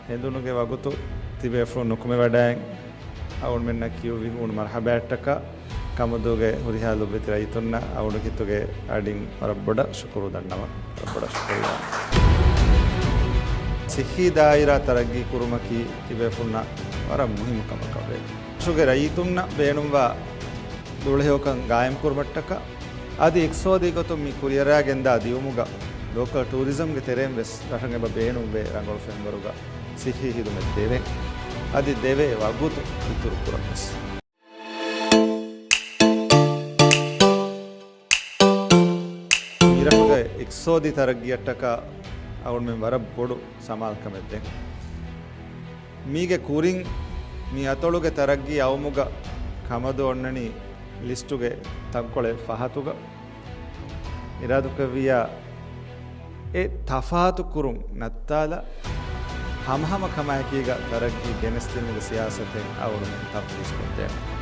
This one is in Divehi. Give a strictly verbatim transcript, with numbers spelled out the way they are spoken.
ހެނދުނުގެ ވަގުތު ތިބޭފުޅުން ނުކުމެވަޑައިން އަޅުގަނޑުމެންނަށް ކިޔުއްވި ހޫނު މަރުޙަބާއަށްޓަކާ ކަމަދޫގެ ހުރިހާ ލޮބުވެތި ރައްޔިތުންނަށް އަޅުގަނޑު ކިތުގެ އަޑިން ވަރަށް ބޮޑަށް ޝުކުރު ދަންނަވަން. ވަރަށް ބޮޑަށް ޝުކުރިއްޔާ. ޞިއްޙީ ދާއިރާ ތަރައްގީ ކުރުމަކީ ތިބޭފުޅުންނަށް ވަރަށް މުހިއްމު ކަމަކަށް ވޭ. ރަށުގެ ރައްޔިތުންނަށް ބޭނުންވާ ދުޅަހެޔޮކަން ގާއިމްކުރުމަށްޓަކާ، އަދި އިޤްތިޞާދީ ގޮތުން މި ކުރިއަރާގެންދާ ދިއުމުގަ ލޯކަލް ޓޫރިޒަމްގެ ތެރެއިން ވެސް ރަށަށް އެބަ ބޭނުންވޭ ރަނގަޅު ފެންވަރުގަ ޞިއްޙީ ޚިދުމަތް ދެވެން. އަދި ދެވޭ ވަގުތު އިތުރު ކުރަން ވެސް. މިރަށުގެ އިޤްތިޞާދީ ތަރައްގީއަށްޓަކާ އަޅުގަނޑުމެން ވަރަށް ބޮޑު ސަމާލުކަމެއް ދޭން. މީގެ ކުރިން މި އަތޮޅުގެ ތަރައްގީ އައުމުގަ ކަމަދޫ އޮންނަނީ ލިސްޓުގެ ތަންކޮޅެއް ފަހަތުގަ. އިރާދަކުރެއްވިއްޔާ އެ ތަފާތު ކުރުން ނައްތާލާ، ހަމަހަމަ ކަމާއެކީގަ ތަރައްގީ ގެނެސްދިނުމުގެ ސިޔާސަތެއް އަޅުގަނޑުމެން ތަންފީޒުކޮށްދޭނެ.